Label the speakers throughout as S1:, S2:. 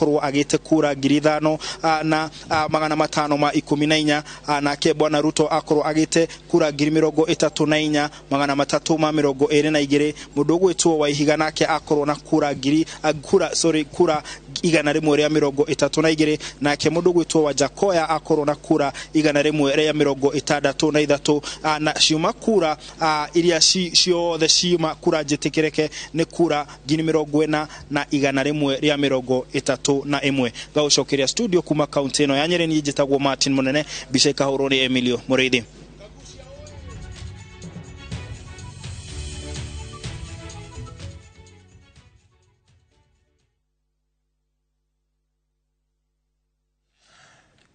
S1: Akorwo agĩte kura 5,000 na 514, nake bwana Ruto akorwo agĩte kura 34,322. Mũndũ ũgwĩtwo Waihiga nake akorwo na kura kura 132, nake mũndũ ũgwĩtwo Wajakoya akorwo na kura 163, na ciuma kura iria ciothe ciuma kura njĩtĩkĩrĩke nĩ kura 40,131. Ngagũcokeria studio kuma kaunti ĩno ya Nyeri. Niĩ njĩtagwo Martin Munene, mbica ikahũrwo nĩ Emilio Mũrĩithi.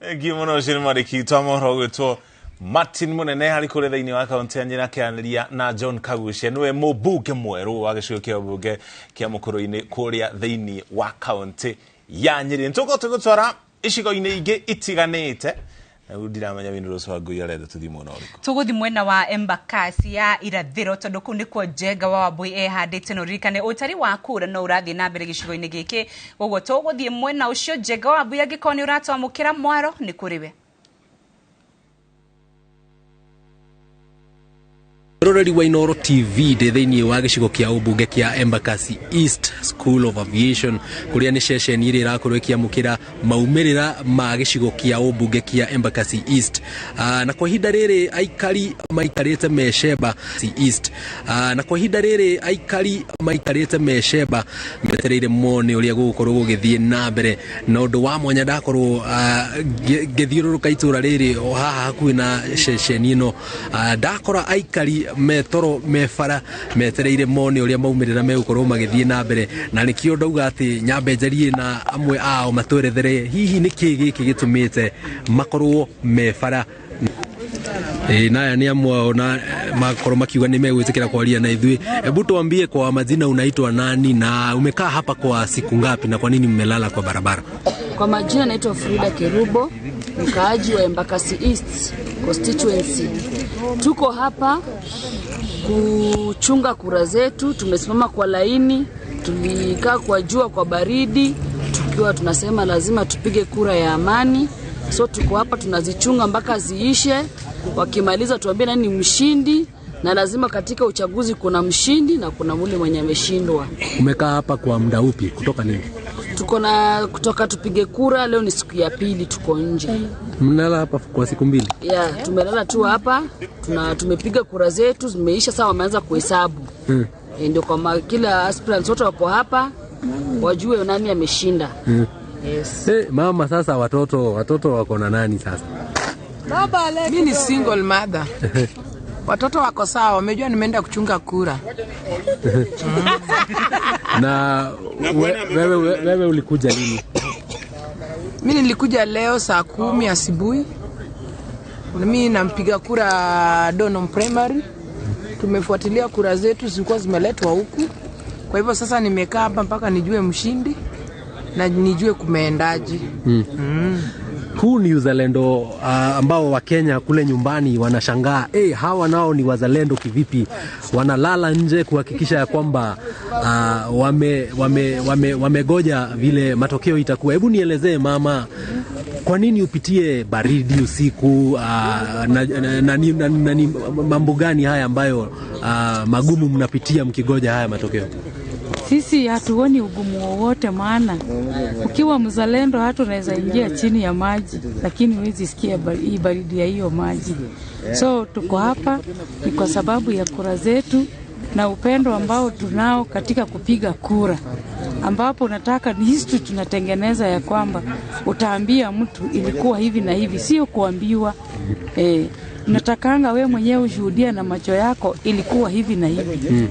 S2: Thengiũ mũno ũcio nĩ mwandĩki witũ wa mohoro ũgwĩtwo Martin Munene harĩ kũrĩa thĩinĩ wa kaunti ya Nyeri akĩaranĩria na John Kagucia, nĩwe mũmbunge mwerũ wa gĩcigo kĩa ũmbunge kĩa Mũkũrũ-inĩ kũrĩa thĩinĩ wa kaunti ya Nyeri. Nĩtũgũkorwo tũgĩtwara icigo-inĩ ingĩ itiganĩte. Rĩu ndiramenya Winrose Wangui arenda tũthiĩ mwena ũrĩkũ.
S3: Tũgũthiĩ mwena wa Embakasi ya irathĩro tondũ kũu nĩkuo Njenga wa Wambui ehandĩte, na ũririkane ũtari wa kura no ũrathiĩ na mbere gĩcigo-inĩ gĩkĩ, koguo tũgũthiĩ mwena ũcio. Njenga wa Wambui, angĩkorwo nĩ ũratwamũkĩra mwaro, nĩ kũrĩ we.
S4: Roreri wa Inooro TV, ndĩ thĩinĩ wa gĩcigo kĩa ũmbunge kĩa Embakasi East School of Aviation, kũrĩa nĩ ceceni ĩrĩa ĩrakorwo ĩkĩamũkĩra maumĩrĩra ma gĩcigo kĩa ũmbunge kĩa Embakasi East. Na kwa ihinda rĩrĩ aikari maikarĩte mecemba East, na kwa ihinda rĩrĩ aikari maikarĩte mecemba metereire mone ũrĩa gũgũkorwo gũgĩthiĩ na mbere. Na ũndũ wa mwanya, ndakorwo ngĩthiũrũrũka itũra rĩrĩ o haha hakuhĩ na ceceni ĩno, ndakora aikari metoro mebara metereire mone ũrĩa maumĩrĩra megũkorwo magĩthiĩ na mbere, na nĩkĩo ndauga atĩ nyambe njarie na amwe ao matwerethere hihi nĩkĩ gĩkĩ gĩtũmĩte makorwo mebara. Naya nĩ amwe ao na makorwo makiuga nĩ megwĩtĩkĩra kwaria na ithuĩ. Hebu tuambie kwa majina, unaitwa nani na umekaa hapa kwa siku ngapi na kwa nini mmelala kwa barabara?
S5: Kwa majina naitwa Frida Kerubo, mkaaji wa Embakasi East constituency. Tuko hapa kuchunga kura zetu, tumesimama kwa laini, tulikaa kwa jua, kwa baridi, tukiwa tunasema lazima tupige kura ya amani. So tuko hapa tunazichunga mpaka ziishe, wakimaliza tuambie nani mshindi, na lazima katika uchaguzi kuna mshindi na kuna mule mwenye ameshindwa.
S4: Umekaa hapa kwa muda upi kutoka nini?
S5: Tuko na kutoka tupige kura, leo ni siku ya pili tuko nje.
S4: Mnalala hapa kwa siku mbili?
S5: Yeah, tumelala tu hapa, tumepiga kura zetu zimeisha, sasa wameanza kuhesabu. Ndio kwa kila aspirants wote wako hapa wajue nani ameshinda. Yes.
S4: Hey, mama, sasa watoto wako na nani sasa?
S6: Baba, mimi ni single mother. Watoto wako sawa, wamejua nimeenda kuchunga kura.
S4: Na wewe ulikuja lini?
S6: Mimi nilikuja leo saa 10 asubuhi. Mimi nampiga kura Donholm Primary. Tumefuatilia kura zetu zilikuwa zimeletwa huku. Kwa hivyo sasa nimekaa hapa mpaka nijue mshindi na nijue kumeendaje.
S4: Huu ni uzalendo ambao wa Kenya kule nyumbani wanashangaa, hawa nao ni wazalendo kivipi? Wanalala nje kuhakikisha ya kwamba wamegoja vile matokeo itakuwa. Hebu nielezee mama, kwa nini upitie baridi usiku, na mambo gani haya ambayo magumu mnapitia mkigoja haya matokeo?
S7: Sisi hatuoni ugumu wowote, maana ukiwa mzalendo hata unaweza ingia chini ya maji, lakini huwezi sikia hii baridi ya hiyo maji. So tuko hapa ni kwa sababu ya kura zetu na upendo ambao tunao katika kupiga kura, ambapo nataka ni history tunatengeneza ya kwamba utaambia mtu ilikuwa hivi na hivi, sio kuambiwa. Natakanga we mwenyewe ushuhudia na macho yako ilikuwa hivi na hivi.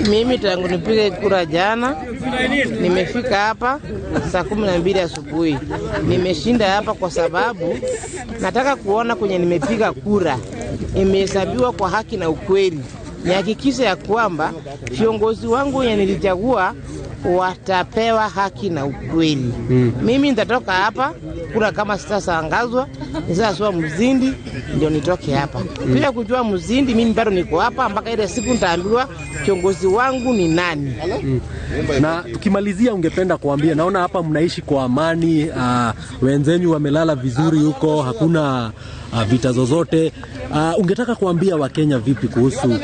S8: Mimi tangu nipige kura jana, nimefika hapa saa 12 asubuhi. Nimeshinda hapa kwa sababu nataka kuona kwenye nimepiga kura imehesabiwa kwa haki na ukweli. Nihakikishe ya kwamba viongozi wangu wenye nilichagua Watapewa haki na ukweli. Mimi nitatoka hapa kura kama sitasangazwa, nisasua mzindi ndio nitoke hapa. Bila kujua mzindi, mimi bado niko hapa mpaka ile siku nitaambiwa kiongozi wangu ni nani.
S4: Na tukimalizia, ungependa kuambia, naona hapa mnaishi kwa amani, wenzenyu wamelala vizuri huko, hakuna vita zozote. Ungetaka kuambia Wakenya vipi kuhusu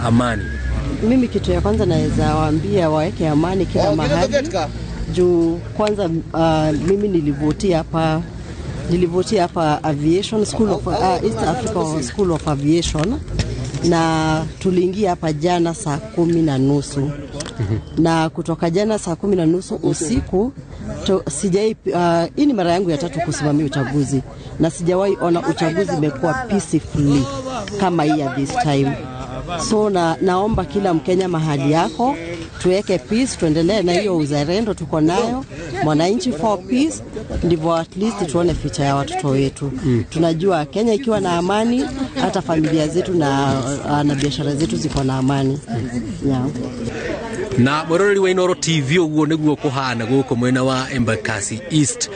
S4: amani?
S9: Mimi kitu ya kwanza naweza waambia waweke amani kila mahali juu kwanza, mimi nilivotia hapa Aviation School of East Africa School of Aviation, na tuliingia hapa jana saa 10:30, na kutoka jana saa 10:30 usiku sijai, hii ni mara yangu ya tatu kusimamia uchaguzi na sijawahi ona uchaguzi imekuwa peacefully kama hii ya this time. So naomba kila Mkenya mahali yako tuweke peace, tuendelee na hiyo uzalendo tuko nayo, mwananchi for peace, ndivyo at least tuone future ya watoto wetu. Tunajua Kenya ikiwa na amani, hata familia zetu na biashara zetu ziko na amani, yeah.
S4: Na mwiroreri wa Inoro TV, uguo niguo kuhana guku mwena wa Embakasi East,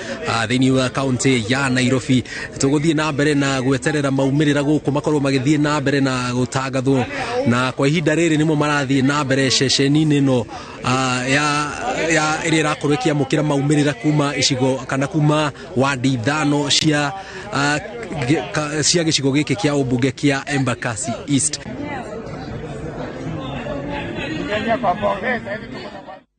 S4: thiini wa kaunti ya Nairobi. Tuguthie na mbere na gweterera maumirira guku makorwo magithie na mbere na gutangathwo, na kwa ihinda riri nimo marathie na mbere ceceni-inĩ ĩno ya ĩrĩa ĩrakorwo ĩkĩamũkĩra maumĩrĩra kuma icigo kana kuma wandi ithano cia gĩcigo gĩkĩ kĩa ũmbunge kĩa Embakasi East.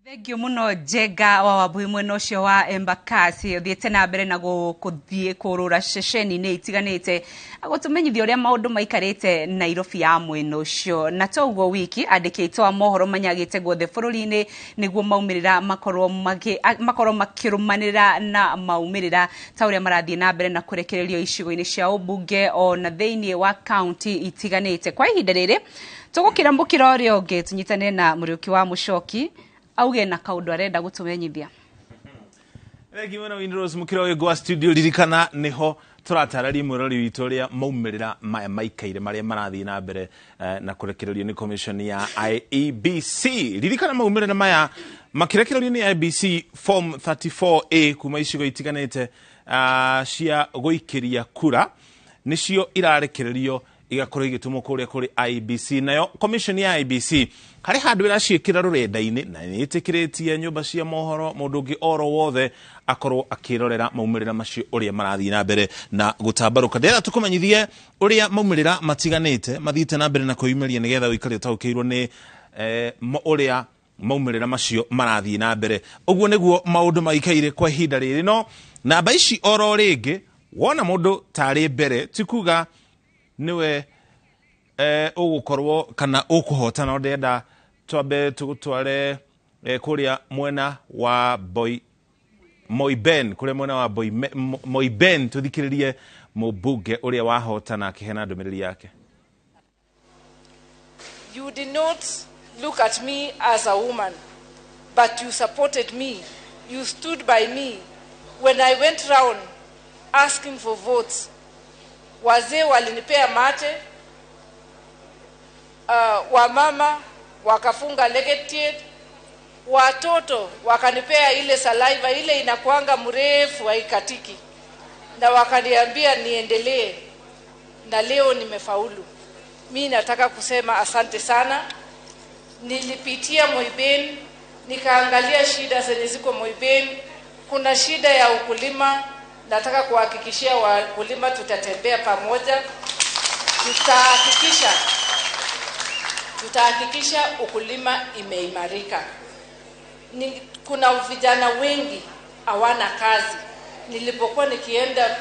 S3: Thengiũ mũno, Njenga wa Wambui, mwena ũcio wa Embakasi, ũthiĩte na mbere na gũthiĩ kũrũra ceceni-inĩ itiganĩte gũtũmenyithia ũrĩa maũndũ maikarĩte Nairobi ya mwena ũcio. Na toguo wiki andĩkĩtwo a mohoro manyagĩte guothe bũrũri-inĩ nĩguo maumĩrĩra makorwo makĩrũmanĩrĩra na maumĩrĩra ta ũrĩa marathiĩ na mbere na kũrekererio icigo-inĩ cia ũmbunge ona thĩinĩ wa kaunti itiganĩte. Kwa ihinda rĩrĩ tũgũkĩra mũkĩra ũrĩa ũngĩ, tũnyitane na Mũrĩũki wa Mũcoki auge na kaũndũ arenda gũtũmenyithia.
S2: Thengi mũno, Winrose. Mũkĩra ũyũ gwa studio, ririkana nĩho tũratarĩria mwĩrori witũ ũrĩa maumĩrĩra maya maikaire marĩa marathiĩ na mbere na kũrekererio nĩ commission ya IEBC. Ririkana maumĩrĩra maya makĩrekererio nĩ IEBC form 34A kuma icigo itiganĩte cia gũikĩria kura nĩcio irarekererio igakorwo igĩtũmwo kũrĩa kũrĩ IEBC. Nayo commission ya IEBC harĩ handũ ĩraciĩkĩra rũrenda-inĩ na nĩ ĩtĩkĩrĩtie nyũmba cia mohoro, mũndũ ũngĩ oro wothe akorwo akĩrorera maumĩrĩra macio ũrĩa marathiĩ na mbere na gũtambarũka. Ndĩrenda tũkũmenyithie ũrĩa maumĩrĩra matiganĩte mathiĩte na mbere na kwĩyumĩria nĩgetha ũikare ũtaũkĩirwo nĩ ũrĩa maumĩrĩra macio marathiĩ na mbere. Ũguo nĩguo maũndũ maikaire kwa ihinda rĩrĩ. No namba ici oro rĩngĩ, wona mũndũ tarĩ mbere ti kuga nĩwe ũgũkorwo kana ũkũhotana. No ndĩrenda twambe tũgũtware kũrĩa mwena wa Boy Moiben, kũrĩa mwena wa Moiben, tũthikĩrĩrie mũmbunge ũrĩa wahotana akĩheana ndũmĩrĩri yake.
S10: You did not look at me as a woman, but you supported me. You stood by me when I went round asking for votes. Wazee walinipea mate, wamama wakafunga legetit, watoto wakanipea ile saliva ile inakuanga mrefu haikatiki, na wakaniambia niendelee, na leo nimefaulu. Mi nataka kusema asante sana. Nilipitia Moiben, nikaangalia shida zenye ziko Moiben. Kuna shida ya ukulima, nataka kuhakikishia wakulima tutatembea pamoja, tutahakikisha ukulima imeimarika. Kuna vijana wengi hawana kazi. Nilipokuwa nikienda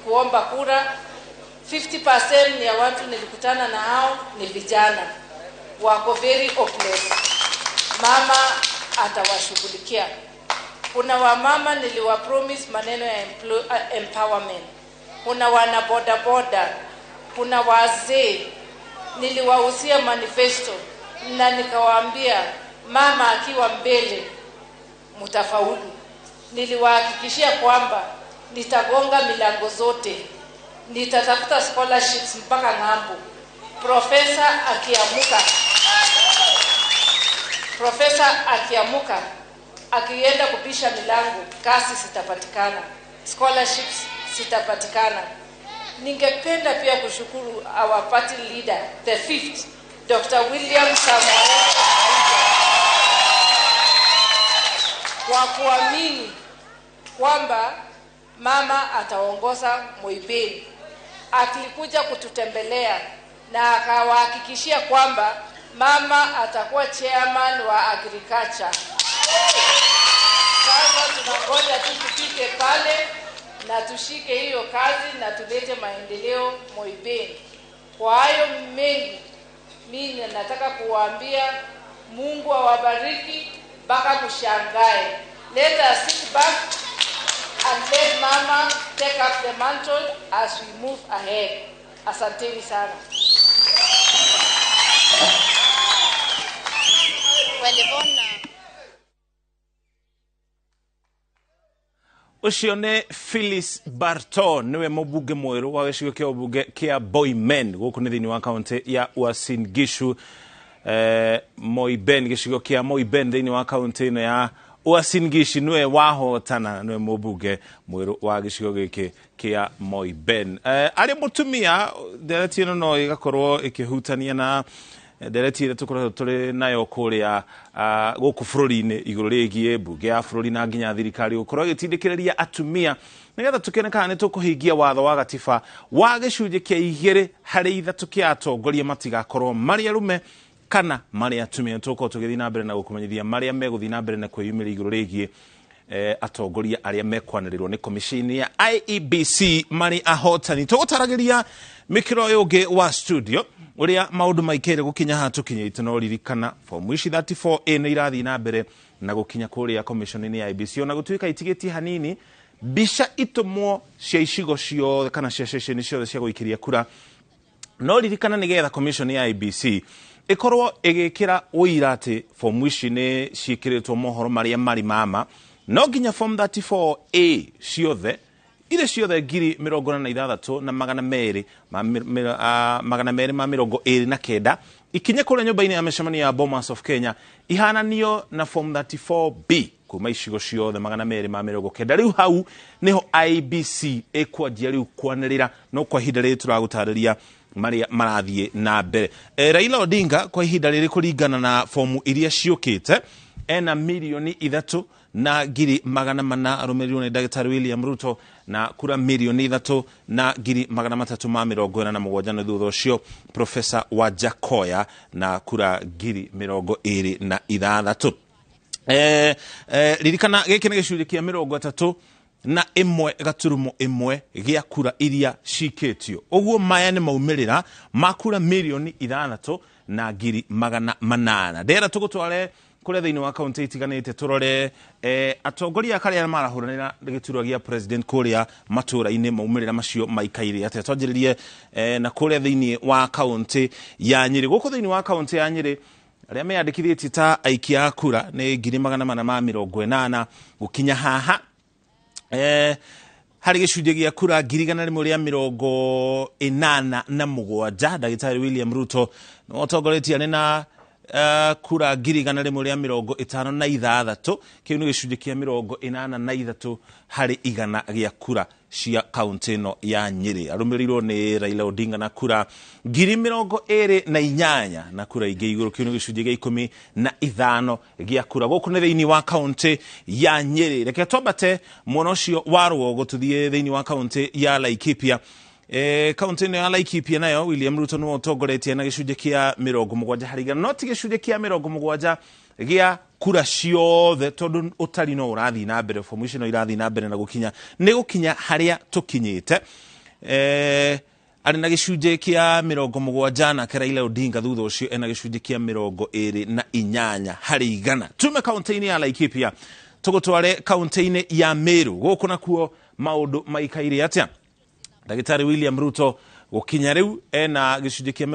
S10: kuomba kura, 50% ya watu nilikutana na hao ni vijana, wako very hopeless. Mama atawashughulikia. Kuna wamama niliwa promise maneno ya empowerment. Kuna wana boda boda, kuna wazee niliwahusia manifesto na nikawaambia mama akiwa mbele mtafaulu. Niliwahakikishia kwamba nitagonga milango zote, nitatafuta scholarships mpaka ng'ambo. Profesa akiamuka, profesa akiamuka Akienda kubisha milango, kazi zitapatikana, scholarships zitapatikana. Ningependa pia kushukuru our party leader, the fifth, Dr. William Samoei kwa kuamini kwamba mama ataongoza Moiben. Alikuja kututembelea na akawahakikishia kwamba mama atakuwa chairman wa agriculture. Sasa tunangoja tu tupite pale na tushike hiyo kazi na tulete maendeleo Moiben. Kwa hayo mengi, mimi nataka kuwaambia Mungu awabariki mpaka mshangae. Let us sit back and let mama take up the mantle as we move ahead. Asanteni sana.
S11: Well, Yvonne,
S2: Ũcio nĩ Phyllis Barto, nĩwe mũmbunge mwerũ wa gĩcigo kĩa ũmbunge kĩa Boimen gũkũ nĩ thĩinĩ wa kaũntĩ ya Uasin Gishu. Moiben, gĩcigo kĩa Moiben thĩinĩ wa kaũntĩ ĩno ya Uasin Gishu, nĩwe wahotana, nĩwe mũmbunge mwerũ wa gĩcigo gĩkĩ kĩa Moiben. Arĩ mũtumia, ndereti ĩno no ĩgakorwo ĩkĩhutania na ndereti ĩrĩa tũkoretwo tũrĩ nayo kũrĩa gũkũ bũrũri-inĩ igũrũ rĩgiĩ mbunge ya bũrũri na nginya thirikari gũkorwo ĩgĩtindĩkĩrĩria atumia nĩgetha tũkĩone kana nĩ tũkũhingia watho wa gatiba wa gĩcunjĩ kĩa 2 harĩ 3 kĩa atongoria matigakorwo marĩ arume kana marĩ atumia. Tũgũkorwo tũgĩthiĩ na mbere na gũkũmenyithia marĩa megũthiĩ na mbere na kwĩyumĩria igũrũ rĩgiĩ atongoria arĩa mekwanĩrĩrwo nĩ komishini ya IEBC marĩ ahotani. Tũgũtaragĩria mĩkĩro ũyũ ũngĩ wa studio ũrĩa maũndũ maikaire gũkinya haha tũkinyĩte, no ririkana fomu ici 34A nĩ irathiĩ na mbere na gũkinya kũrĩa komishoni-inĩ ya IEBC, ona gũtuĩka itigĩtie hanini mbica itũmwo cia icigo ciothe kana cia ceceni ciothe cia gũikĩria kura. No ririkana nĩgetha komishoni ya IEBC ĩkorwo ĩgĩkĩra ũira atĩ fomu ici nĩ ciĩkĩrĩtwo mohoro marĩa marĩ mama, no nginya form 34A ciothe irĩ ciothe 46,229 229 ikinye kũrĩa nyũmba-inĩ ya mĩcemanio ya Bomas of Kenya ihananio na form 34B kuma icigo ciothe 290. Rĩu hau nĩho IEBC ĩkwanjia rĩu kwanĩrĩra, no kwa ihinda rĩrĩ tũragũtarĩria marĩa marathiĩ na mbere. Raila Odinga kwa ihinda rĩrĩ kũringana na fomu iria ciũkĩte ena 3,400,000 arũmĩrĩirwo nĩ Ndagĩtarĩ William Ruto na kura 3,347,000, na thutha ũcio Professor Wajakoya na kura 26,000. Ririkana gĩkĩ nĩ gĩcunjĩ kĩa 31.1 gĩa kura iria cikĩtio. Ũguo maya nĩ maumĩrĩra ma kura 3,800,000. Ndĩrenda tũgũtware kũrĩa thĩinĩ wa kaũntĩ itiganĩte tũrore atongoria karĩa marahũranĩra gĩturwa gĩa president kũrĩa matũũra-inĩ maumĩrĩra macio maikaire atĩa. Twanjĩrĩrie na kũrĩa thĩinĩ wa kaũntĩ ya Nyĩrĩ. Gũkũ thĩinĩ wa kaũntĩ ya Nyĩrĩ arĩa meyandĩkithĩtie ta aikia a kura nĩ 480,000 gũkinya haha. Harĩ gĩcunjĩ gĩa kura 187,000. Ndagĩtarĩ William Ruto nĩwe ũtongoretie arĩ na kura 156,000. Kĩu nĩ gĩcunjĩ kĩa 83 harĩ igana gĩa kura cia kaũntĩ ĩno ya Nyĩrĩ. Arũmĩrĩirwo nĩ Raila Odinga na kura 28,000 na kura ingĩ igũrũ. Kĩu nĩ gĩcunjĩ gĩa 15 gĩa kura. Gũkũ nĩ thĩinĩ wa kaũntĩ ya Nyĩrĩ. Reke twambate mwena ũcio wa rũgongo tũthiĩ thĩinĩ wa kaũntĩ ya Laikipia. Kaũntĩ ĩno ya Laikipia nayo William Ruto nĩwe ũtongoretie na gĩcunjĩ kĩa 70 harĩ igana, no ti gĩcunjĩ kĩa 70 gĩa kura ciothe tondũ ũtari no ũrathiĩ na mbere, fomu ici no irathiĩ na mbere na gũkinya nĩ gũkinya harĩa tũkinyĩte. Arĩ na gĩcunjĩ kĩa 70 nake Raila Odinga thutha ũcio ena gĩcunjĩ kĩa 28 harĩ igana. Tume kaũntĩ-inĩ ya Laikipia tũgũtware kaũntĩ-inĩ ya Meru. Gũkũ nakuo maũndũ maikaire atĩa? Ndagĩtarĩ William Ruto gũkinya rĩu ena gĩcunjĩ kĩa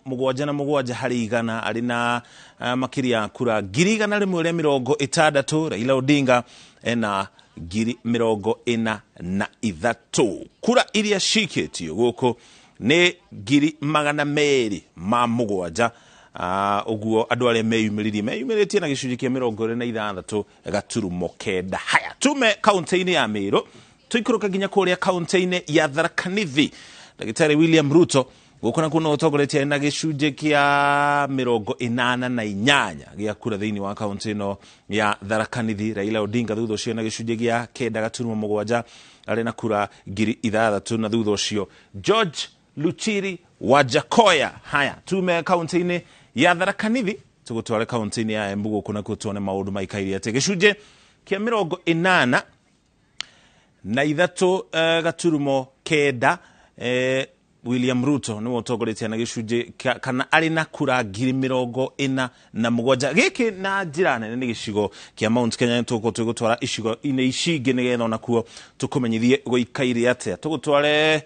S2: 77 harĩ igana, arĩ na makĩria ya kura 160,000. Raila Odinga ena 43,000. Kura iria cikĩtio gũkũ nĩ 207,000. Ũguo andũ arĩa meyumĩririe meyumĩrĩtie na gĩcunjĩ kĩa 26.9. Haya, tume kaunti-inĩ ya Meru tũikũrũke nginya kũrĩa kaunti-inĩ ya Tharaka Nithi. Ndagĩtarĩ William Ruto gũkũ nakuo nĩwe ũtongoretie na gĩcunjĩ kĩa 88 gĩa kura thĩinĩ wa kaunti ĩno ya Tharaka Nithi. Raila Odinga thutha ũcio na gĩcunjĩ gĩa 9.7 arĩ na kura 6,000, na thutha ũcio George Luchiri Wajakoya. Haya, tume kaunti-inĩ ya Tharaka Nithi tũgũtware kaunti-inĩ ya Embu gũkũ nakuo tuone maũndũ maikaire atĩ. Gĩcunjĩ kĩa 83.9 William Ruto nĩwe ũtongoretie na gĩcunjĩ kana arĩ na kura 47,000. Gĩkĩ na njĩra nene nĩ gĩcigo kĩa Mount Kenya. Nĩtũgũkorwo tũgĩgũtwara icigo-inĩ ici ingĩ nĩgetha onakuo tũkũmenyithie gũikaire atĩa. Tũgũtware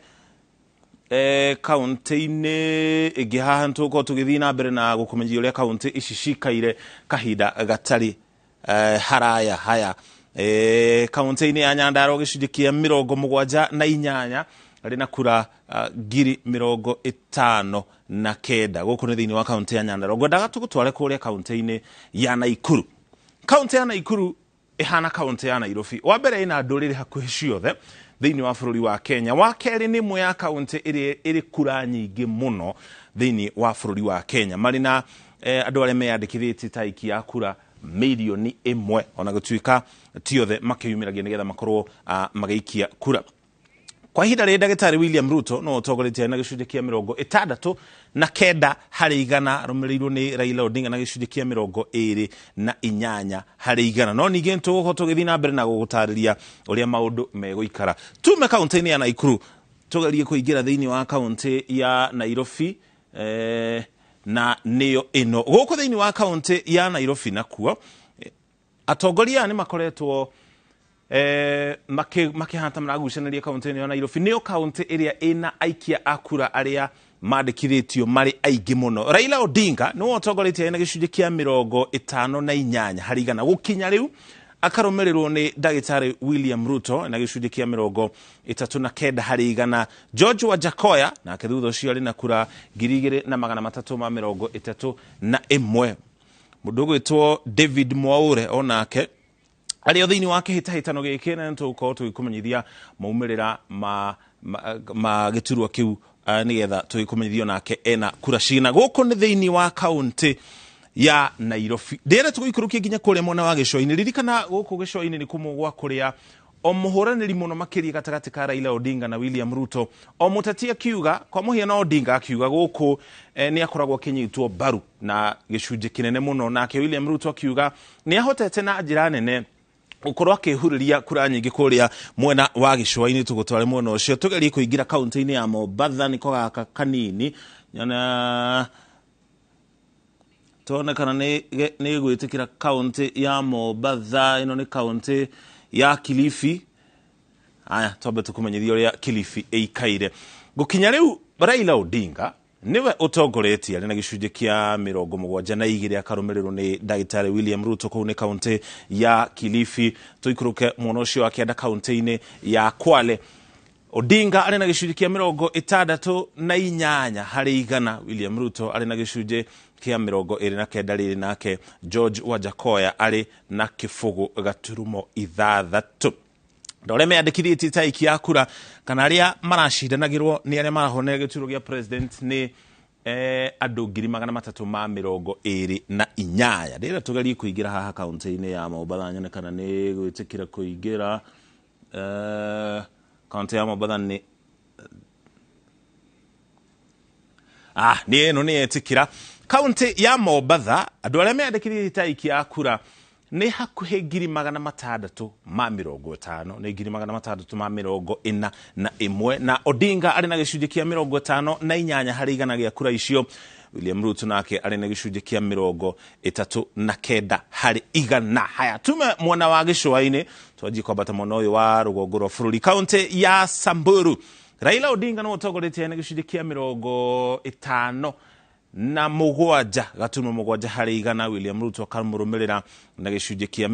S2: kaunti-inĩ ĩngĩ haha, nĩtũgũkorwo tũgĩthiĩ na mbere na gũkũmenyithia ũrĩa kaunti ici cikaire kahinda gatarĩ haraya. Haya, kaunti-inĩ ya Nyandarua gĩcunjĩ kĩa 78 arĩ na kura 59,000. Gũkũ nĩ thĩinĩ wa kaunti ya Nyandarua. Ngwendaga tũgũtware kũrĩa kaunti-inĩ ya Naikuru. Kaunti ya Naikuru ĩhana kaunti ya Nairobi. Wa mbere, ĩna ndũrĩrĩ hakuhĩ ciothe thĩinĩ wa bũrũri wa Kenya. Wa kerĩ, nĩ ĩmwe ya kaunti ĩrĩa ĩrĩ kura nyingĩ mũno thĩinĩ wa bũrũri wa Kenya. Marĩ na andũ arĩa meyandĩkithĩtie ta aikia a kura 1 million, ona gũtuĩka ti othe makĩyumĩragia nĩgetha makorwo magĩikia kura. Kwa ihinda rĩrĩ, ndagĩtarĩ William Ruto no ũtongoretie na gĩcunjĩ kĩa 69 harĩ igana, arũmĩrĩirwo nĩ Raila Odinga na gĩcunjĩ kĩa 28 harĩ igana. No ningĩ nĩtũgũkorwo tũgĩthiĩ na mbere na gũgũtarĩria ũrĩa maũndũ megũikara. Tume kaunti-inĩ ya Naikuru tũgerie kũingĩra thĩinĩ wa kaunti ya Nairobi, na nĩyo ĩno gũkũ thĩinĩ wa kaunti ya Nairobi. Nakuo atongoria aya nĩ makoretwo makĩhata maragucanĩria kaunti ĩno ya Nairobi. Nĩyo kaunti ĩrĩa ĩna aikia a kura arĩa mandĩkithĩtio marĩ aingĩ mũno. Raila Odinga nĩwe ũtongoretie na gĩcunjĩ kĩa 58 harĩ igana gũkinya rĩu, akarũmĩrĩrwo nĩ ndagĩtarĩ William Ruto na gĩcunjĩ kĩa 39 harĩ igana. George Wajakoya nake thutha ũcio arĩ na kura 2,331. Mũndũ ũgwĩtwo David Mwaure onake arĩ o thĩinĩ wa kĩhĩtahĩtano gĩkĩ, na nĩtũgũkorwo tũgĩkũmenyithia maumĩrĩra ma gĩturwa kĩu, nĩgetha tũgĩkũmenyithio nake ena kura cigana. Gũkũ nĩ thĩinĩ wa kaunti ya Nairobi. Ndĩrenda tũgũikũrũkie nginya kũrĩa mwena wa gĩcũa-inĩ. Ririkana gũkũ gĩcũa-inĩ nĩ kũmwe gwa kũrĩa o mũhũranĩri mũno makĩria gatagatĩ ka Raila Odinga na William Ruto. O mũteti akiuga, kwa mũhiano Odinga akiuga gũkũ nĩ akoragwo akĩnyitwo mbaru na gĩcunjĩ kĩnene mũno, nake William Ruto akiuga nĩ ahotete na njĩra nene gũkorwo akĩhurĩria kura nyingĩ kũrĩa mwena wa gĩcũa-inĩ. Tũgũtware mwena ũcio tũgerie kũingĩra kaunti-inĩ ya Mombatha. Nĩko gaka kanini nyona tuone kana nĩ gwĩtĩkĩra kaunti ya Mombatha. Ĩno nĩ kaunti ya Kilifi. Aya, twambe tũkũmenyithia ũrĩa Kilifi ĩikaire gũkinya rĩu. Raila Odinga niwe ũtongoretie arĩ na gĩcunjĩ kĩa 72, akarũmĩrĩrwo nĩ ndagĩtarĩ William Ruto. Kũu nĩ kaunti ya Kilifi. Tũikũrũke mwena ũcio wa kĩanda kaunti-inĩ ya Kwale. Odinga arĩ na gĩcunjĩ kĩa 68 harĩ igana, William Ruto arĩ na gĩcunjĩ kĩa 29 rĩrĩ, nake George Wajakoya arĩ na 0.6. Andũ arĩa meyandĩkithĩtie ta aikia a kura kana arĩa maracindanagĩrwo nĩ arĩa marahonera gĩturwa gĩa president nĩ andũ 328,000. Ndĩrenda tũgerie kũingĩra haha kaunti-inĩ ya Mombatha, nyone kana nĩ gwĩtĩkĩra kũingĩra kaunti ya Mombatha. Nĩ nĩ ĩno nĩ yetĩkĩra kaunti ya Mombatha. Andũ arĩa meyandĩkithĩtie ta aikia a kura nĩ hakuhĩ 650,000, nĩ 641,000, na Odinga arĩ na gĩcunjĩ kĩa 58 harĩ igana gĩa kura icio. William Ruto nake arĩ na gĩcunjĩ kĩa 39 harĩ igana. Haya, tume mwena wa gĩcũa-inĩ twanjie kwambata mwena ũyũ wa rũgongo rwa bũrũri, kaunti ya Samburu. Raila Odinga nĩwe ũtongoretie na gĩcunjĩ kĩa 57.7 harĩ igana. William Ruto akamũrũmĩrĩra na gĩcunjĩ kĩa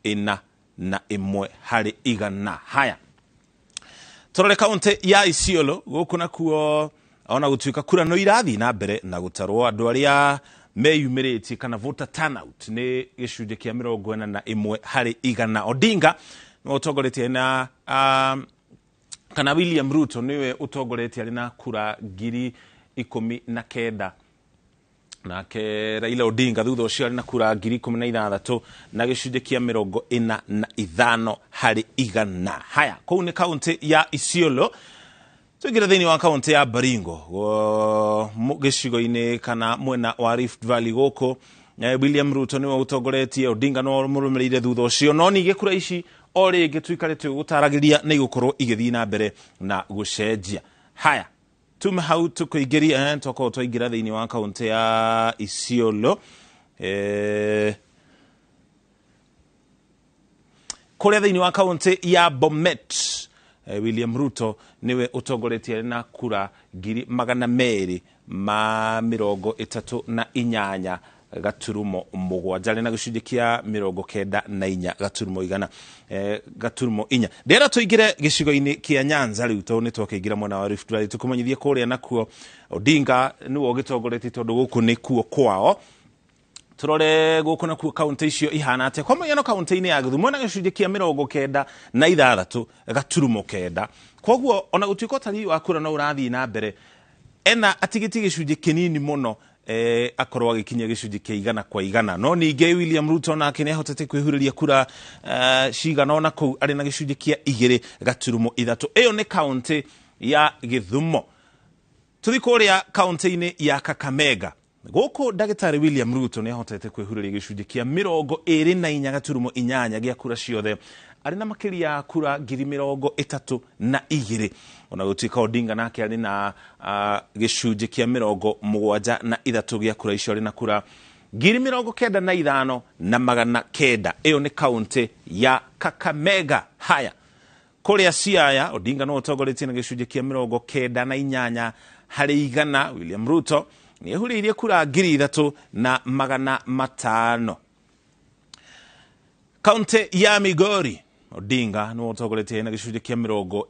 S2: 41 harĩ igana. Haya, tũrore kaunti ya Isiolo. Gũkũ nakuo Ona gũtuĩka kura no irathiĩ na mbere na gũtarwo, andũ arĩa meyumĩrĩtie kana voter turnout nĩ gĩcunjĩ kĩa 41%. Odinga nĩwe ũtongoretie na kana William Ruto nĩwe ũtongoretie arĩ na kura 19,000, nake Raila Odinga thutha ũcio arĩ na kura 16,000 na gĩcunjĩ kĩa 45%. Haya, kũu nĩ kaũntĩ ya Isiolo. Tuingire thĩinĩ wa kaũntĩ ya Baringo, gĩcigo-inĩ kana mwena wa Rift Valley. Gũkũ William Ruto nĩwe ũtongoretie, Odinga no mũrũmĩrĩire thutha ũcio, no ningĩ kura ici o rĩngĩ tuikare twĩgũtaragĩria nĩ igũkorwo igĩthiĩ na mbere na gũcenjia. Haya, tume hau tũkũingĩria, twakorwo twaingĩra thĩinĩ wa kaũntĩ ya Isiolo, kũrĩa thĩinĩ wa kaũntĩ ya Bomet, William Ruto nĩwe ũtongoretie na kura 238.7, arĩ na gĩcunjĩ kĩa 94 gaturumo 4. Ndĩrenda tũingĩre gĩcigo-inĩ kĩa Nyanza rĩu, tondũ nĩ twakĩingĩra mwena wa Rift Valley. Tũkũmenyithie kũrĩa nakuo Odinga nĩwe ũgĩtongoretie, tondũ gũkũ nĩkuo kwao. Turore gũkũ nakuo kaũntĩ icio ihana atĩa. Kwa mũhiano, kaũntĩ-inĩ ya Gĩthumo na gĩcunjĩ kĩa 96.9. Koguo ona gũtuĩka ũtari wa kura no ũrathiĩ na mbere, ena atigĩtie gĩcunjĩ kĩnini mũno akorwo agĩkinyia gĩcunjĩ kĩa 100%. No ningĩ William Ruto nake nĩ ahotete kwĩhurĩria kura cigana ona kũu, arĩ na gĩcunjĩ kĩa 2.3. Ĩyo nĩ kaũntĩ ya Gĩthumo. Tũthi kũrĩa kaũntĩ-inĩ ya Kakamega. Gũkũ ndagĩtarĩ William Ruto nĩ ahotete kwĩhurĩria gĩcunjĩ kĩa 24.8 gĩa kura ciothe, arĩ na makĩria ya kura 32,000, ona gũtuĩka Odinga nake arĩ na gĩcunjĩ kĩa 73 gĩa kura icio, arĩ na kura 95,900. Ĩyo nĩ kaũntĩ ya Kakamega. Haya, kũrĩa Siaya, Odinga no ũtongoretie na gĩcunjĩ kĩa 98%. William Ruto nĩ ehurĩirie kura 3,500. Kaũntĩ ya Migori, Odinga nĩwe ũtongoretie na gĩcunjĩ kĩa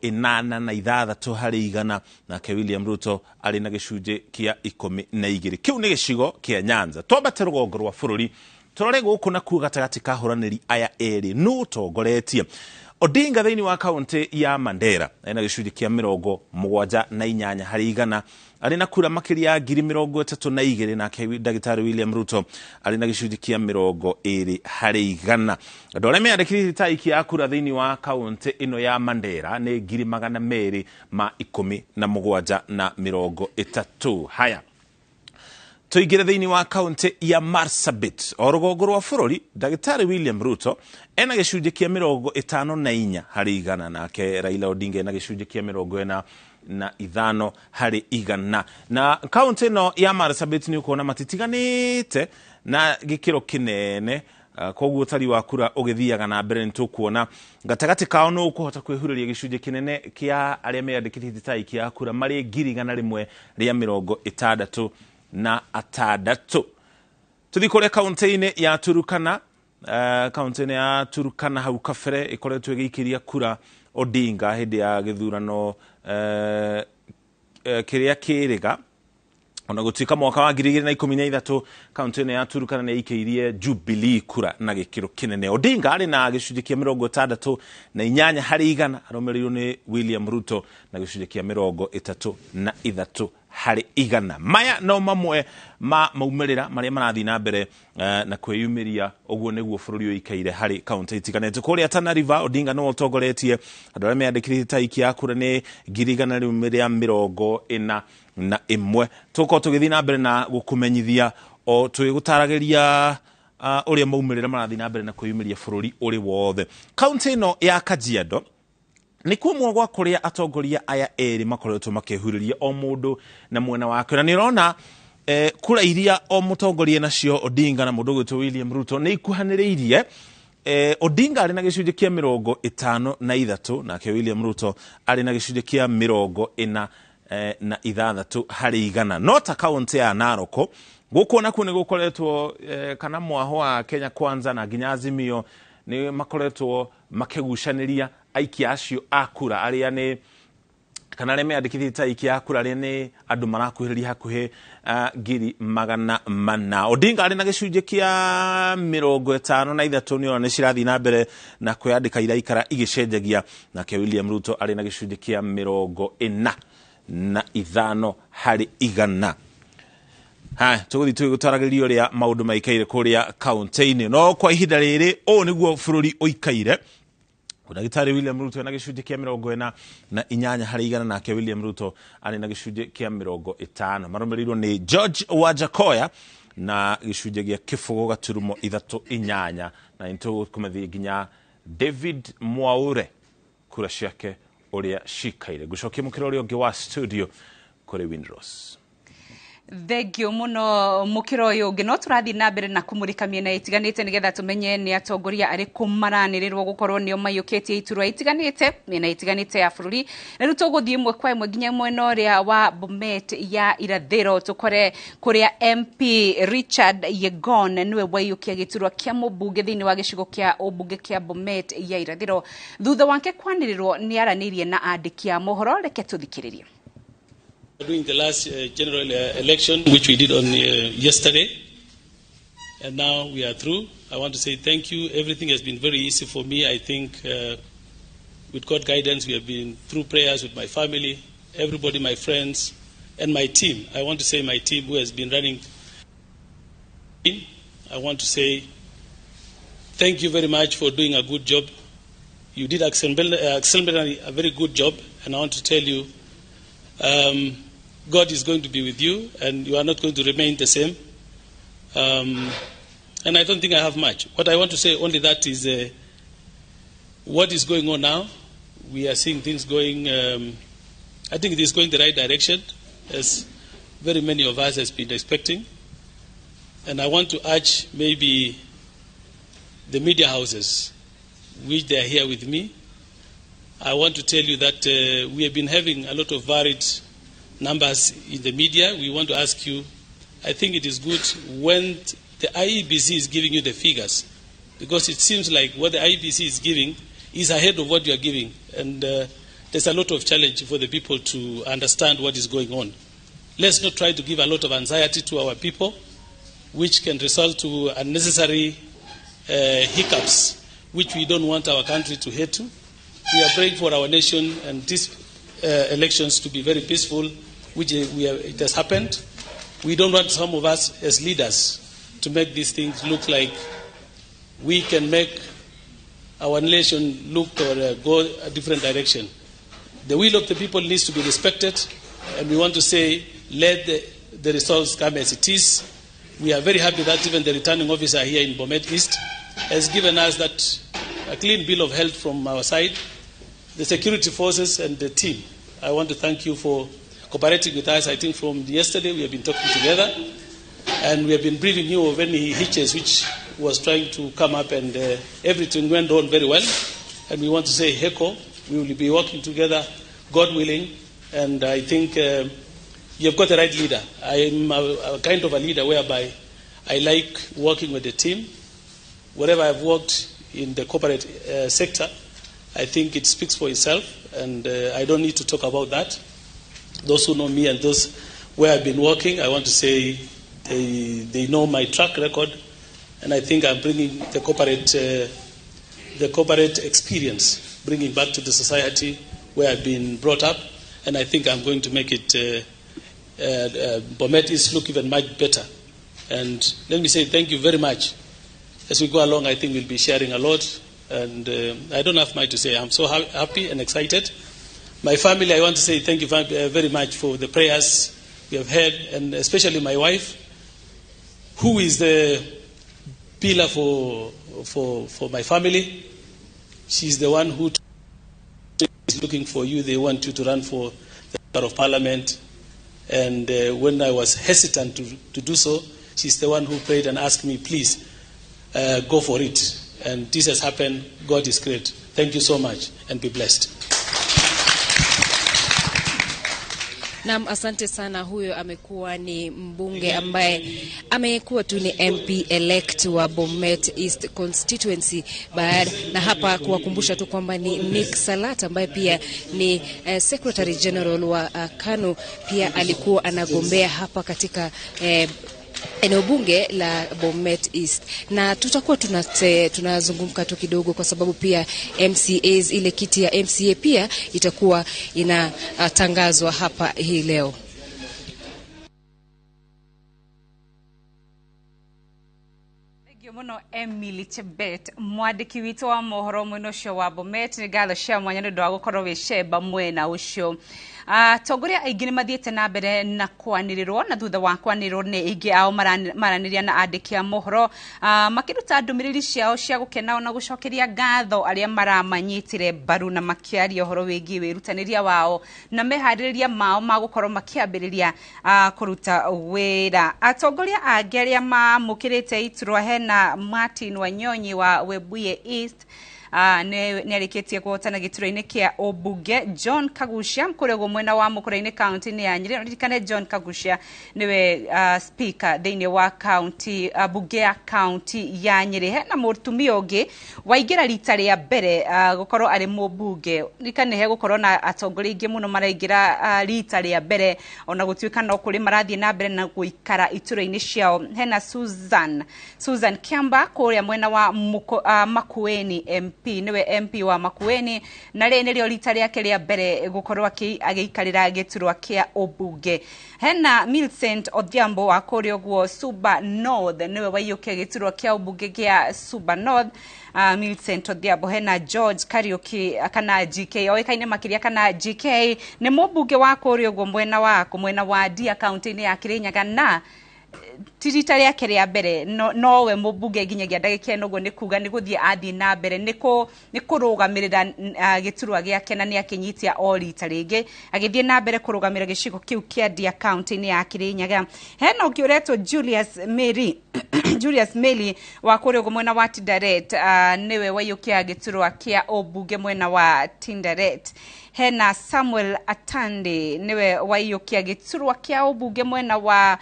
S2: 86%, nake William Ruto arĩ na gĩcunjĩ kĩa 12. Kĩu nĩ gĩcigo kĩa Nyanza. Twambate rũgongo rwa bũrũri, tũrore gũkũ nakuo gatagatĩ ka ahũranĩri aya erĩ nũ ũtongoretie. Odinga thĩinĩ wa kaũntĩ ya Mandera ena gĩcunjĩ kĩa 78%, arĩ na kura makĩria ya 32,000, nake ndagĩtarĩ William Ruto arĩ na gĩcunjĩ kĩa 20%. Andũ arĩa meyandĩkithĩtie ta aikia a kura thĩinĩ wa kaũntĩ ĩno ya Mandera nĩ 217,030. Haya, tuingire thĩinĩ wa kaũntĩ ya Marsabit, o rũgongo rwa bũrũri. Ndagĩtarĩ William Ruto ena gĩcunjĩ kĩa 54%, nake Raila Odinga ena gĩcunjĩ kĩa 45%. Na kaũntĩ ĩno ya Marsabit nĩ ũkuona matitiganĩte na gĩkĩro kĩnene. Koguo ũtari wa kura ũgĩthiaga na mbere, nĩ tũkuona gatagatĩ kao nũ ũkũhota kwĩhurĩria gĩcunjĩ kĩnene kĩa arĩa meyandĩkithĩtie ta aikia a kura, marĩ 166,000. Tũthiĩ kũrĩa kaũntĩ-inĩ ya Turukana. Kaũntĩ-inĩ ya Turukana hau kabere ĩkoretwo ĩgĩikĩria kura Odinga hĩndĩ ya gĩthurano kĩrĩa kĩrĩga, ona gũtuĩka mwaka wa 2013 kaũntĩ-inĩ ya Turukana nĩ yaikĩirie Jubilee kura na gĩkĩro kĩnene. Odinga arĩ na gĩcunjĩ kĩa 68%, arũmĩrĩirwo nĩ William Ruto na gĩcunjĩ kĩa 33%. Maya no mamwe ma maumĩrĩra marĩa marathiĩ na mbere na kwĩyumĩria. Ũguo nĩguo bũrũri ũikaire harĩ kaũntĩ itiganĩte. Kũrĩa Tana River, Odinga nĩwe ũtongoretie. Andũ arĩa meyandĩkithĩtie ta aikia a kura nĩ 141,000. Tũgũkorwo tũgĩthiĩ na mbere na gũkũmenyithia o tũgĩgũtaragĩria ũrĩa maumĩrĩra marathiĩ na mbere na kwĩyumĩria bũrũri ũrĩ wothe. Kaũntĩ ĩno ya Kajiado nĩ kumwe gwa kũrĩa atongoria aya erĩ makoretwo makĩhurĩria, o mũndũ na mwena wake, na nĩ ũrona kura iria o mũtongoria nacio, Odinga na mũndũ ũgwĩtwo William Ruto, nĩ ikuhanĩrĩirie. Odinga arĩ na gĩcunjĩ kĩa 53, nake William Ruto arĩ na gĩcunjĩ kĩa 46%. No ta kaũntĩ ya Narok, gũkũ nakuo nĩ gũkoretwo kana mwaho wa Kenya Kwanza na nginya Azimio nĩ makoretwo makĩgucanĩria aikia acio a kura arĩa nĩ Kana arĩa meyandĩkithĩtie ta aikia a kura arĩa nĩ andũ marakuhĩrĩria hakuhĩ 400,000. Odinga arĩ na gĩcunjĩ kĩa 53, nĩ ona nĩ cirathiĩ na mbere na kwĩyandĩka, iraikara igĩcenjagia. Nake William Ruto arĩ na gĩcunjĩ kĩa 45 harĩ igana. Ha tũgũthiĩ tũgĩgũtaragĩria ũrĩa maũndũ maikaire kũrĩa kaunti-inĩ, no kwa ihinda rĩrĩ ũũ nĩguo bũrũri ũikaire. Ndagĩtarĩ William Ruto ena gĩcunjĩ kĩa 48 harĩ igana, nake William Ruto arĩ na gĩcunjĩ kĩa 50, marũmĩrĩirwo nĩ George Wajakoya na gĩcunjĩ gĩa 0.38, na nĩtũkũmethia nginya David Mwaure kura ciake ũrĩa cikaire. Ngũcokia mũkĩra ũrĩa ũngĩ wa studio kũrĩ Windrose.
S3: Thengio muno mukiro uyu ungi. No turathi na mbere na kumurika miena itiganite nigetha tumenye ni atongoria ariku maranirirwo gukorwo nio maiyukitie iturwa itiganite miena itiganite ya bururi. Na riu tuguthie imwe kwa imwe nginya mwena uria wa Bomet ya irathiro, tukore kuria MP Richard Yegon niwe waiyukia giturwa kia mubunge thiini wa gicigo kia ubunge kia Bomet ya irathiro thutha wake kwanirirwo ni aranirie na andiki a mohoro. Reke tuthikiririe.
S11: Doing the last general election, which we did on yesterday, and now we are through. I want to say thank you. Everything has been very easy for me. I think with God's guidance, we have been through prayers with my family, everybody, my friends, and my team. I want to say my team who has been running. I want to say thank you very much for doing a good job. You did exemplary, a very good job, and I want to tell you, God is going to be with you, and you are not going to remain the same. And I don't think I have much. What I want to say only that is what is going on now. We are seeing things going, I think it is going the right direction, as very many of us has been expecting. And I want to urge maybe the media houses, which they are here with me. I want to tell you that we have been having a lot of varied numbers in the media. We want to ask you, I think it is good when the IEBC is giving you the figures, because it seems like what the IEBC is giving is ahead of what you are giving. And there's a lot of challenge for the people to understand what is going on. Let's not try to give a lot of anxiety to our people, which can result to unnecessary hiccups, which we don't want our country to head to. We are praying for our nation and these elections to be very peaceful, which it has happened. We don't want some of us as leaders to make these things look like we can make our nation look or go a different direction. The will of the people needs to be respected, and we want to say, let the results come as it is. We are very happy that even the returning officer here in Bomet East has given us that a clean bill of health from our side. The security forces and the team, I want to thank you for cooperating with us. I think from yesterday we have been talking together, and we have been briefing you of any hitches which was trying to come up, and everything went on very well. And we want to say, Heko, we will be working together, God willing, and I think you've got the right leader. I am a kind of a leader whereby I like working with the team. Wherever I've worked in the corporate sector, I think it speaks for itself, and I don't need to talk about that. Those who know me and those where I've been working, I want to say they know my track record, and I think I'm bringing the corporate experience, bringing back to the society where I've been brought up, and I think I'm going to make it Bomet East look even much better. And let me say thank you very much. As we go along, I think we'll be sharing a lot, and I don't have much to say. I'm so happy and excited. My family, I want to say thank you very much for the prayers we have had, and especially my wife, who is the pillar for my family. She's the one who is looking for you. They want you to run for the Member of Parliament. And when I was hesitant to do so, she's the one who prayed and asked me, please, go for it. And this has happened. God is great. Thank you so much, and be blessed.
S12: Naam, asante sana. Huyo amekuwa ni mbunge ambaye amekuwa tu ni MP elect wa Bomet East Constituency. Baada na hapa kuwakumbusha tu kwamba ni Nick Salat ambaye pia ni Secretary General wa KANU, pia alikuwa anagombea hapa katika eneo bunge la Bomet East, na tutakuwa tunazungumka tu kidogo kwa sababu pia MCAs, ile kiti ya MCA pia itakuwa inatangazwa hapa hii leo.
S3: Thengio muno Emily Chebet, mwandĩki witũ wa mohoro mwena ũcio wa Bomet. Nĩ ngatho cia mwanya nĩ ũndũ wa gũkorwo wĩ cemba mwena ũcio. Atongoria aingĩ nĩ mathiĩte na mbere na kwanĩrĩrwo, na thutha wa kwanĩrĩrwo nĩ aingĩ ao maranĩria na andĩki a mohoro, makĩruta ndũmĩrĩri ciao cia gũkena na gũcokeria ngatho arĩa maramanyitire mbaru, na makĩaria ũhoro wĩgiĩ wĩrutanĩria wao na meharĩrĩria mao ma gũkorwo makĩambĩrĩria kũruta wĩra. Atongoria angĩ arĩa mamũkĩrĩte iturwa hena Martin Wanyonyi wa Webuye East, nĩ arĩkĩtie kũhotana gĩturwa-inĩ kĩa ũmbunge. John Kagucia kũrĩa mwena wa Mũkũrwe-inĩ kaunti-inĩ ya Nyĩrĩ. Ririkane John Kagucia nĩwe speaker thĩinĩ wa kaunti, bunge ya kaunti ya Nyĩrĩ. Hena mũtumia ũngĩ waingĩra rita rĩa mbere gũkorwo arĩ mũmbunge. Ririkane hegũkorwo na atongoria aingĩ mũno maraingĩra rita rĩa mbere, ona gũtuĩka no kũrĩ marathiĩ na mbere na gũikara iturwa-inĩ ciao. Hena Susan Kiamba kũrĩa mwena wa Makueni MP, niwe MP wa Makueni, na rĩ nĩrĩo rita rĩake rĩa mbere gũkorwo agĩikarĩra gĩturwa kĩa ũmbunge. Hena Millicent Odhiambo wa kũrĩa ũguo Suba North, niwe waiyũkia gĩturwa kĩa ũmbunge gĩa Suba North. Millicent Odhiambo. Hena George Kariuki kana GK, oĩkaine makĩria kana GK, nĩ mũmbunge wa kũrĩa ũguo mwena wa mwena wa Ndia kaunti-inĩ ya Kirinyaga, na ti rita rĩake rĩa mbere, nowe mũmbunge nginyagia ndagĩka ĩno. Ũguo nĩ kuga nĩ gũthiĩ athiĩ na mbere nĩ kũrũgamĩrĩra gĩturwa gĩake, na nĩ akĩnyitia o rita rĩngĩ agĩthiĩ na mbere kũrũgamĩrĩra gĩcigo kĩu kĩa Ndia kaunti-inĩ ya Kirinyaga. Hena ũngĩ ũretwo Julius Meli wa kũrĩa ũguo mwena wa Tindaret, nĩwe waiyũkia gĩturwa kĩa ũmbunge mwena wa Tindaret. Hena Samuel Atande nĩwe waiyũkia gĩturwa kĩa ũmbunge mwena wa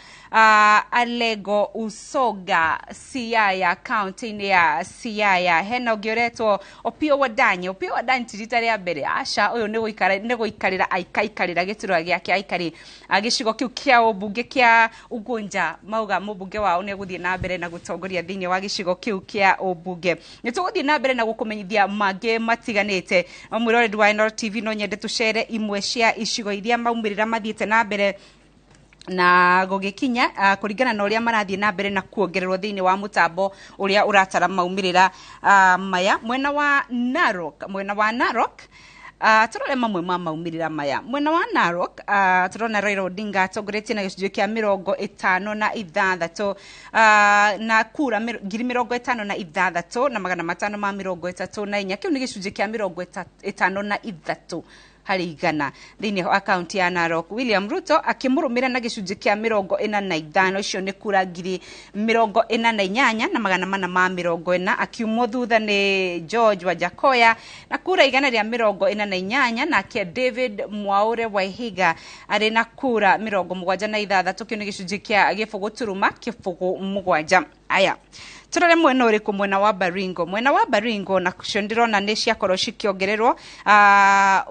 S3: Alego Usoga Siaya kaunti-inĩ ya Siaya. Hena ũngĩ ũretwo Opiyo Wandayi. Opiyo Wandayi ti rita rĩa mbere, aca, ũyũ nĩ gũikarĩra aikaikarĩra gĩturwa gĩake aikari gĩcigo kĩu kĩa ũmbunge kĩa Ugunja. Mauga mũmbunge wao nĩ egũthiĩ na mbere na gũtongoria thĩinĩ wa gĩcigo kĩu kĩa ũmbunge. Nĩ tũgũthiĩ na mbere na gũkũmenyithia mangĩ matiganĩte. Mwĩroreri wa Inooro TV, no nyende tũcere imwe cia icigo iria maumĩrĩra mathiĩte na mbere na gũgĩkinya, kũringana na ũrĩa marathiĩ na mbere na kuongererwo thĩinĩ wa mũtambo ũrĩa ũratara maumĩrĩra maya. Mwena wa Narok, mwena wa Narok, turore mamwe ma maumĩrĩra maya. Mwena wa Narok, turona Raila Odinga atongoretie na gĩcunjĩ kĩa 56, na kura 56,534. Kĩu nĩ gĩcunjĩ kĩa 53 harĩ igana thĩinĩ wa kaunti ya Narok. William Ruto akĩmũrũmĩrĩra na gĩcunjĩ kĩa 45, icio nĩ kura 48,440. Akiumwo thutha nĩ George Wajackoyah na kura 148, nake David Mwaure Waihiga arĩ na kura 76. Kĩu nĩ gĩcunjĩ kĩa 0.07. Aya, turore mwena ũrĩkũ? Mwena wa Baringo. Mwena wa Baringo nacio ndĩrona nĩ ciakorwo cikĩongererwo.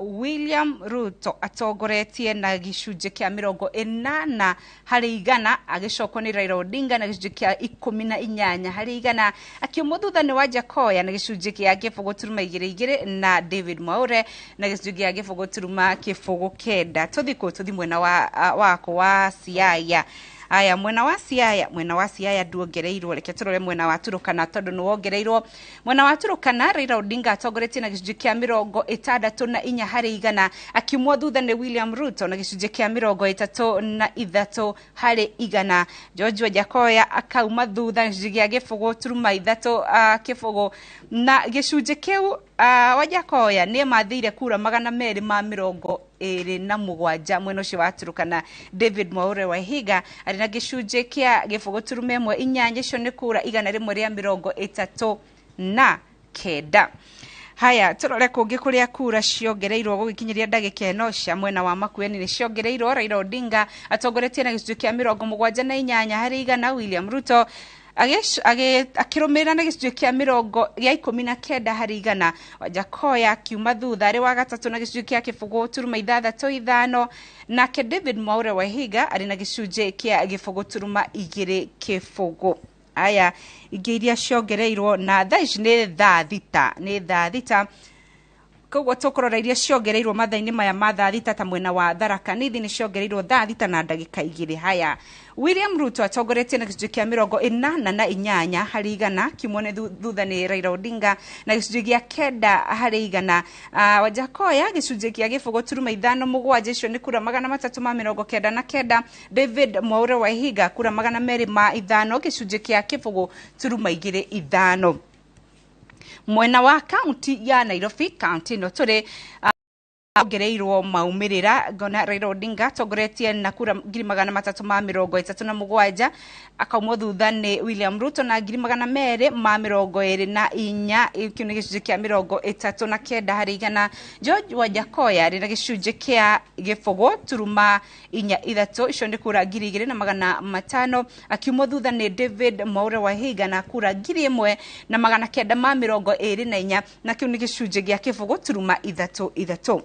S3: William Ruto atongoretie na gĩcunjĩ kĩa 80 harĩ igana, agĩcokwo nĩ Raila Odinga na gĩcunjĩ kĩa 18 harĩ igana, akiumwo thutha nĩ Wajackoyah na gĩcunjĩ kĩa 0.22, na David Mwaure na gĩcunjĩ kĩa 0.09. Tũthiĩ kũ? Tũthiĩ mwena wa wako wa Siaya. Aya, mwena wa Siaya, mwena wa Siaya nduongereirwo. Reke turore mwena wa Turukana tondu nĩ wongereirwo. Mwena wa Turukana, Raila Odinga atongoretie na gĩcunjĩ kĩa 64 harĩ igana, akiumwo thutha nĩ William Ruto na gĩcunjĩ kĩa 33 harĩ igana. George Wajackoyah akauma thutha na gĩcunjĩ kĩa 0.3 kĩbũgũ, na gĩcunjĩ kĩu Wajackoyah nĩ emathĩire kura 227 mwena ũcio wa Turukana. David Mwaure Waihiga arĩ na gĩcunjĩ kĩa 0.18, icio nĩ kura 139. Haya, turore kũngĩ kũrĩa kura ciongereirwo gũgĩkinyĩria ndagĩka ĩno. Cia mwena wa Makueni nĩ ciongereirwo. Raila Odinga atongoretie na gĩcunjĩ kĩa 78 harĩ igana, William Ruto akĩrũmĩrĩra na gĩcunjĩ kĩa 19 harĩ igana, Wajakoya akiuma thutha arĩ wa gatatũ na gĩcunjĩ kĩa 0.65, nake David Mwaure Waihiga arĩ na gĩcunjĩ kĩa 0.20. Aya, ingĩ iria ciongereirwo na thaa ici nĩ thaa 6, nĩ thaa 6, koguo tũkũrora iria ciongereirwo mathaa-inĩ maya ma thaa 6. Ta mwena wa Tharaka Nithi nĩ ciongereirwo thaa 6 na ndagĩka 2. Haya, William Ruto atongoretie na gĩcunjĩ kĩa 88 harĩ igana, kiumwo nĩ thutha nĩ Raila Odinga na gĩcunjĩ gĩa 9 harĩ igana. Wajakoya gĩcunjĩ kĩa 0.57, icio nĩ kura 399. David Mwaure Waihiga kura 205, gĩcunjĩ kĩa 0.25. Mwena wa kaunti ya Nairobi, kaunti ĩno tũrĩ, ongereirwo maumĩrĩra, ngona Raila Odinga atongoretie na kura 337,000, akaumwo thutha nĩ William Ruto na 224,000, kĩu nĩ gĩcunjĩ kĩa 39 harĩ igana. George Wajakoya arĩ na gĩcunjĩ kĩa 0.43, icio nĩ kura 2,500, akiumwo thutha nĩ David Mwaure Waihiga na kura 1,924, na kĩu nĩ gĩcunjĩ gĩa 0.33.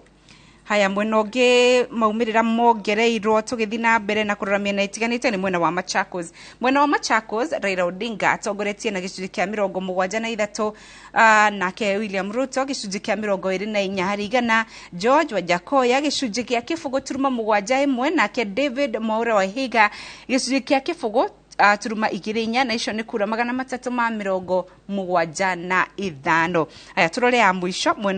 S3: Haya, mwena ũngĩ maumĩrĩra mongereirwo tũgĩthiĩ na mbere na kũrora mĩena ĩtiganĩte nĩ mwena wa Machakos. Mwena wa Machakos, Raila Odinga atongoretie na gĩcunjĩ kĩa 73, nake William Ruto gĩcunjĩ kĩa 24 harĩ igana, George Wajakoya gĩcunjĩ kĩa 0.71, nake David Mwaure Waihiga gĩcunjĩ kĩa 0.24, na icio nĩ kura 375. Aya, tũrore ya mũico mwena.